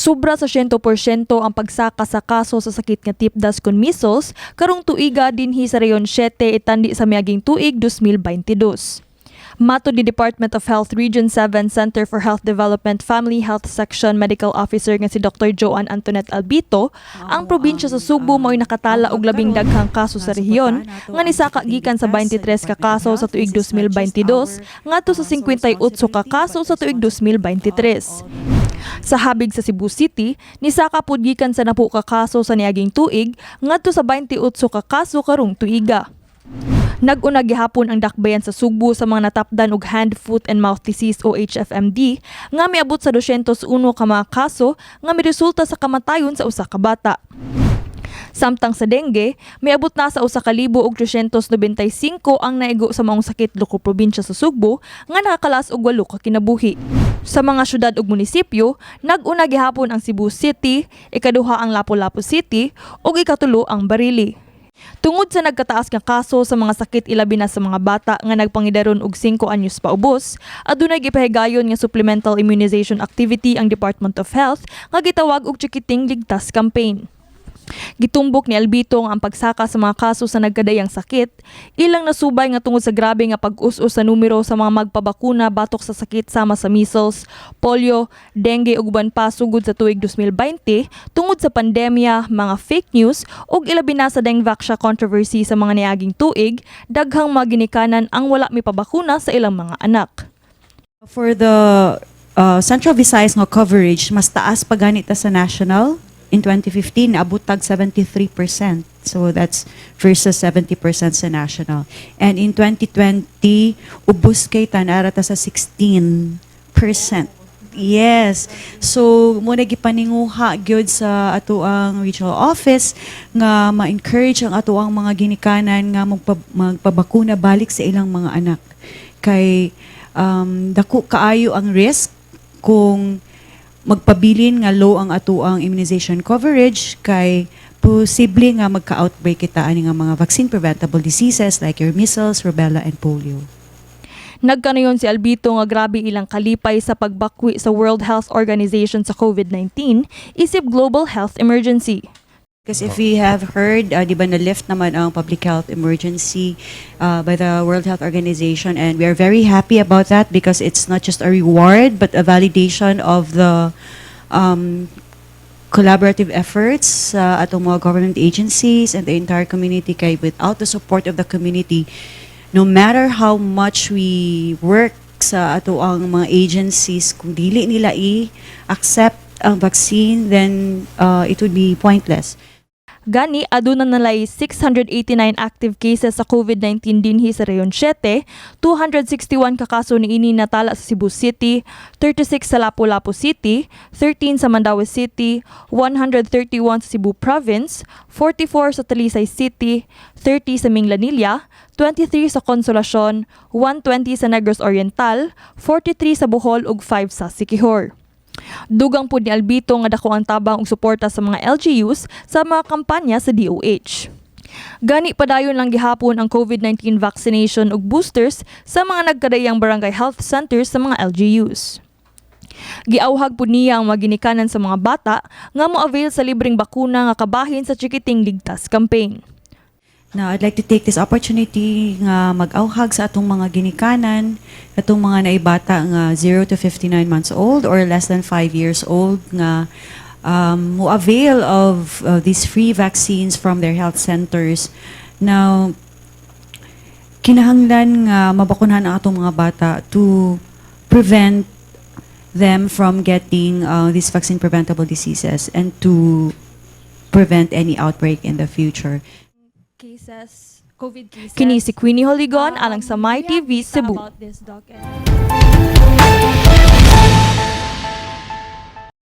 Sobra sa 100% ang pagsaka sa kaso sa sakit nga tipdas kon measles karong tuiga dinhi sa Rehiyon 7 itandi sa miaging tuig 2022. Matod ni Department of Health Region 7 Center for Health Development Family Health Section Medical Officer nga si Dr. Joan Antoinette Albito, ang probinsya sa Sugbo mao'y nakatala og labing daghang kaso sa rehiyon nga nisaka gikan sa 23 ka kaso sa tuig 2022 ngadto sa 58 ka kaso sa tuig 2023. Sa habig sa Cebu City, nisaka pud gikan sa 10 ka kaso sa niaging tuig ngadto sa 28 ka kaso karong tuiga. Nag-una gihapon ang dakbayan sa Sugbo sa mga natapdan og hand, foot and mouth disease o HFMD nga miabot sa 201 ka mga kaso nga miresulta sa kamatayon sa usa ka bata. Samtang sa dengue, miabot na sa 1,395 ang naigo sa maong sakit lokal probinsya sa Sugbo nga nakakalas og 8 ka kinabuhi. Sa mga syudad ug munisipyo, nag-una gihapon ang Cebu City, ikaduha ang Lapu-Lapu City ug ikatulo ang Barili. Tungod sa nagkataas nga kaso sa mga sakit ilabi na sa mga bata nga nagpangidaron og 5 anyos paubos, adunay gipahigayon nga supplemental immunization activity ang Department of Health nga gitawag og Chikiting Ligtas Campaign. Gitumbok ni Albito nga ang pagsaka sa mga kaso sa nagkadayang sakit, ilang nasubay nga tungod sa grabe nga pag-us-us sa numero sa mga magpabakuna batok sa sakit sama sa measles, polio, dengue ug uban pa sugod sa tuig 2020 tungod sa pandemya, mga fake news ug ilabi na sa Dengvaxia controversy sa mga niaging tuig, daghang mga ginikanan ang wala mipabakuna sa ilang mga anak. For the Central Visayas nga coverage, mas taas pa gani ta sa national. In 2015, naabot tag 73%. So that's versus 70% sa national. And in 2020, ubos kay ta, naa ra ta sa 16%. Yes. So mao na gipaninguha gyud sa atoang regional office nga ma-encourage ang atoang mga ginikanan nga magpabakuna balik sa ilang mga anak. Kay dako kaayo ang risk kung magpabilin nga low ang atoang immunization coverage kay posible nga magka-outbreak kita ani nga mga vaccine preventable diseases like your measles, rubella and polio. Nagkanayon si Albito nga grabe ilang kalipay sa pagbakwi sa World Health Organization sa COVID-19 isip global health emergency. Because if we have heard, di ba na-lift naman ang public health emergency by the World Health Organization, and we are very happy about that because it's not just a reward but a validation of the collaborative efforts sa atong mga government agencies and the entire community, kay without the support of the community, no matter how much we work sa atoang mga agencies, kung dili nila i-accept ang vaccine, then it would be pointless. Gani, aduna nalay 689 active cases sa COVID-19 dinhi sa Rehiyon 7, 261 ka kaso niini natala sa Cebu City, 36 sa Lapu-Lapu City, 13 sa Mandaue City, 131 sa Cebu Province, 44 sa Talisay City, 30 sa Minglanilla, 23 sa Consolacion, 120 sa Negros Oriental, 43 sa Bohol ug 5 sa Siquijor. Dugang pud ni Albito nga dako ang tabang ug suporta sa mga LGUs sa mga kampanya sa DOH. Gani padayon lang gihapon ang COVID-19 vaccination ug boosters sa mga nagkadayang barangay health centers sa mga LGUs. Giawhag pud niya ang mga ginikanan sa mga bata nga mo-avail sa libreng bakuna nga kabahin sa Chikiting Ligtas Campaign. Now, I'd like to take this opportunity nga mag-auhag sa atong mga ginikanan, atong mga naibata nga 0 to 59 months old or less than 5 years old nga mo avail of these free vaccines from their health centers. Now, kinahanglan nga mabakunahan ang atong mga bata to prevent them from getting these vaccine preventable diseases and to prevent any outbreak in the future. Cases, COVID cases. Kini si Queenie Holigon alang sa My We have TV data Cebu. about this, Doc, and